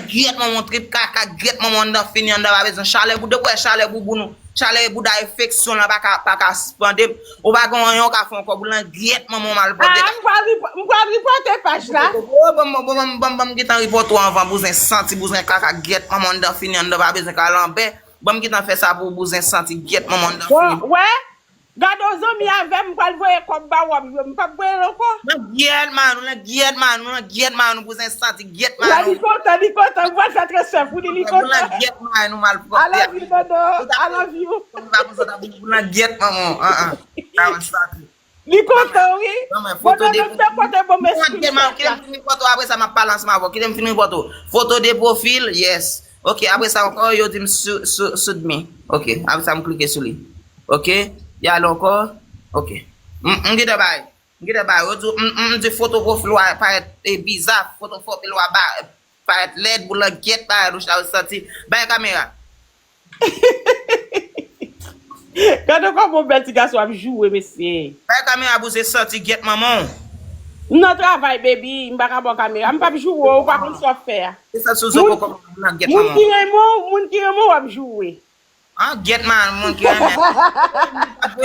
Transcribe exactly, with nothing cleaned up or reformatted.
Gyèt manman w trip kaka, gyèt manman w anndan fini anndan pa bezwen chalè bouda, wè chalè bouboun ou, chalè bouda enfeksyon lan pa ka pa ka sipande m. Ou pa gen anyen ou ka fè ankò bouda, gyèt manman w malpwòpte. Ah, m pral ripò- m pral ripòte paj la. Bon, bon, bon, bon, bon, bon, bon, gentan ripòte w anvan bouzen santi, bouzen kaka, gyèt manman w anndan fini anndan pa bezwen kalanbè. Bon, m gentan fè sa pou bouzen santi, gyèt manman w anndan fini. Bon, wè, gade yon zanmi avè m, m pral voye kòb ba w ap jwe, m p ap voye l ankò. Nan gyèt manman w, nan gyèt manman w, nan gyèt manman w, bouzen santi, gyèt Wè, manman li w. Kontan, li kontan, m pral fè transfè pou li, li Bouzen kontan. Gyèt manman w, nou mal I love you, Dodo. I love you. Ou pa bouzen ta bouzen nan gyèt manman w. An, an. Sa w santi. Li kontan, wi. Non, men Bon, foto de Dodo, m te pote bon Kite m screenshot kite la. M fin repòte w, apre sa m ap pale ansanm avè w. Kite m fin repòte w. Foto de profil, yes. Ok, apre sa ankò, yo di m sou- sou- submit. Ok, apre sa m klike sou li. Ok, y ale ankò. Ok. M m gentan bay. M gentan bay. Yo di m m di foto profil w a parèt e biza, foto profil w a ba- parèt lèd, bouda gyèt bagay louch la, ou santi. Bay kamera. Gade kòman yon bèl ti gason ap joure, mesye. Bay kamera bouzen santi gyèt manman w. M nan travay, baby, m pa ka ba w kamera. M p ap joure w, ou pa konn sa w ap fè a. Se sa sou zo kòkò bouda gyèt Moun manman ki w. renmen w, moun ki renmen w ap joure. An gyèt manman, moun ki renmen.